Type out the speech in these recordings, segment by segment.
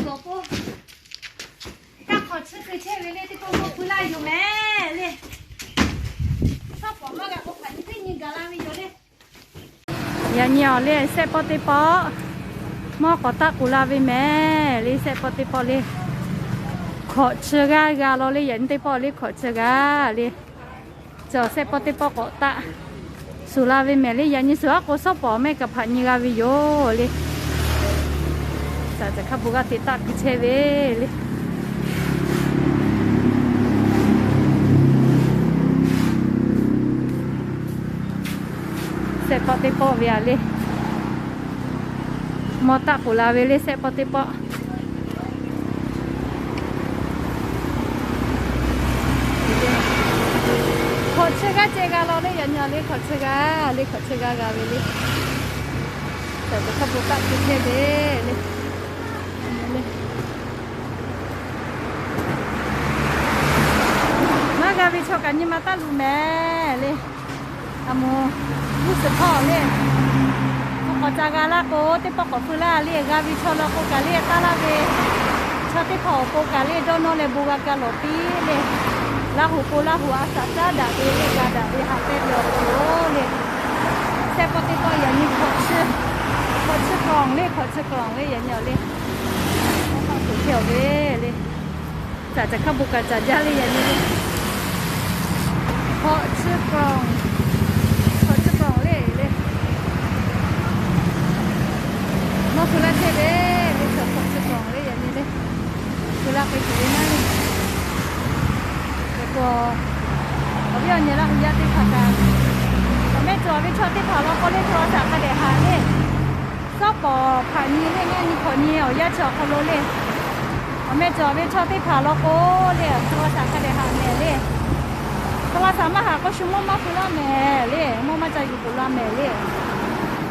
Awˬ pon, kaˇ hk'awꞈ chi keu chehˇ ve le, teˇ pawˆ mawˇ pui laˇ yoˬ mehˍ le. Shawˉ pawˍ maˇ g'a k'o, hk'aˬ nyi teˇ nyi gaˬ la ve yoˬ le. Yaꞈ nyi awˬ le, sehˆ pawˆ teˇ pawˆ mawˇ k'awꞈ taˆ k'oˍ la ve mehˍ le. Sehˆ pawˆ teˇ pawˆ le, hkawꞈ chi g'aˇ g'a law le. Yaꞈ nyi teˇ pawˆ le, hkawꞈ chi g'aˇ le. Chi sehˆ pawˆ teˇ pawˆ k'awꞈ taˆ suhˍ la ve mehˍ le. Yaꞈ nyi suhˍ aˉ k'o, shawˉ pawˍ mehˆ kaꞈ hpaꞈ nyi g'a ve yoˬ le. Caˬ caˬ hk'a bon g'aˇ te taˆ keu chehˇ ve le. Sehˆ pawˆ teˇ pawˆ ve a le, mawˇ taˆ k'oˍ la ve le, sehˆ pawˆ teˇ pawˆ. Hkawꞈ chi g'aˇ ceh g'a law le. Yaꞈ nyi le, hkawꞈ chi g'aˇ le, hkawꞈ chi g'aˇ g'a ve le. Caˬ caˬ hk'a bon taˆ keu chehˇ ve le. Maˇ g'a ve chaw kaꞈ nyi ma taˇ luˬ mehˍ le. A mo, g'uˇ suhˍ hpawˇ le, hpu k'awꞈ ca g'a laˇ k'o, teˇ pawˆ k'awꞈ feu laˇ le. G'a ve chaw law k'o kaꞈ le, taˇ laˇ ve chaw teˇ hpaˍ awˬ pon kaꞈ le, dawˇ nawˇ leh bon g'a ka lawˬ piˇ le. Laˇhuˍ pon Laˇhuˍ a shaꞈ caˉ daꞈ ve le, g'a daꞈ ve haꞈ pehnˇ ve awˬ hk'aw lo le. Sehˆ pawˆ teˇ pawˆ yaꞈ nyi hkawꞈ chi, hkawꞈ chi k'awꞈ le, hkawꞈ chi k'awꞈ le, yaꞈ nyi awˬ le. Hkawꞈ chi awˬ ve le. Caˬ caˬ hk'a bon kaꞈ caˬ jaˇ le, yaꞈ nyi le. Hkawꞈ chi k'awꞈ, hkawꞈ chi k'awꞈ le le. Nawˬ shu laˇ chehˇ ve le, chaw hkawꞈ chi k'awꞈ le, yaꞈ nyi le. Shu laˇ k'ai tuˬ ve naˉ le. Hk'e k'o, awˬ viˉ awˬ nyi Laˇhuˍ yaˇ teˇ hpaˍ kaꞈ, awˬ mehˆ cawˬ ve chaw teˇ hpaˍ law k'o le, hto a shaꞈ hk'a dehꞈ haꞈ le. Shawˉ pawˍ hpaꞈ nyi le, ngaˇ nyi hkawꞈ nyi awˬ yanˇ chi awˬ hk'aw lo le, awˬ mehˆ cawˬ ve chaw teˇ hpaˍ law k'o le, hto a shaꞈ hk'a dehꞈ haꞈ mehˍ le. Hto a shaꞈ maˇ haꞈ k'o, shu mawˇ maˇ feu laˇ mehˍ le. Mawˇ maˇ ca yuˬ k'oˍ la mehˍ le.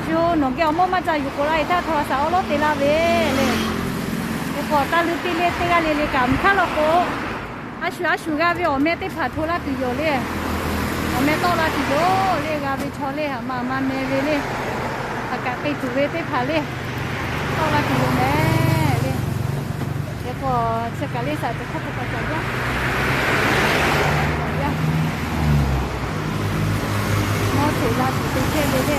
Shu nawˬ geh awˬ mawˇ maˇ ca yuˬ k'oˍ la-e htaˇ, hto a shaꞈ awˉ lawˉ te laˇ ve le. Hk'e k'o, taˇ luˇ piˇ le, teˇ g'aˇ le le kaꞈ mvuhˇ hk'aˉ law k'o, a shu a shu g'a ve awˬ meh teˇ hpaˍ hto laˇ tuˬ yoˬ le. Awˬ meh tawˆ la tuˬ yoˬ le. G'a ve chaw le, haꞈ ma ma meh ve le. Haꞈ kaꞈ te tuˬ ve teˇ hpaˍ le, tawˆ la tuˬ yoˬ mehˍ le. Hk'e k'o, chi kaˬ le shaꞈ teꞈ hk'aˇ hpu kaꞈ caˬ jaˇ. Mawˇ sheˍ la tuˬ te chehˇ ve le.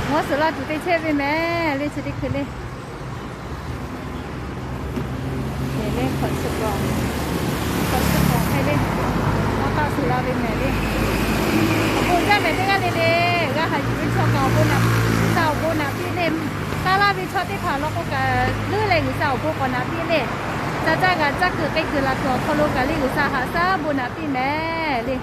Mawˇ sheˍ la tuˬ te chehˇ ve mehˍ le, chi teˇ hkui le. Mehˍ le, hkawꞈ chi k'awꞈ, hkawꞈ chi k'awꞈ hk'e le, mawˇ taˆ suhˍ la ve mehˍ le. Awˬ bon jaˇ mehˍ teˇ g'aˇ le le. G'a haꞈ yuˬ ve chaw kaꞈ awˬ bon naꞈ, G'uiˬsha awˬ bon naꞈ piˇ le. Taˇ laˇ ve chaw teˇ hpaˍ law k'o kaꞈ, leuˉ leh G'uiˬsha awˬ bon k'awꞈ naꞈ piˇ le. Ca caˇ g'a caˇ kuiˬ k'ai kuiˬ laˬ kuiˬ awˬ hk'aw lo kaꞈ le, G'uiˬsha haꞈ shaˉ bon naꞈ piˇ mehˍ le.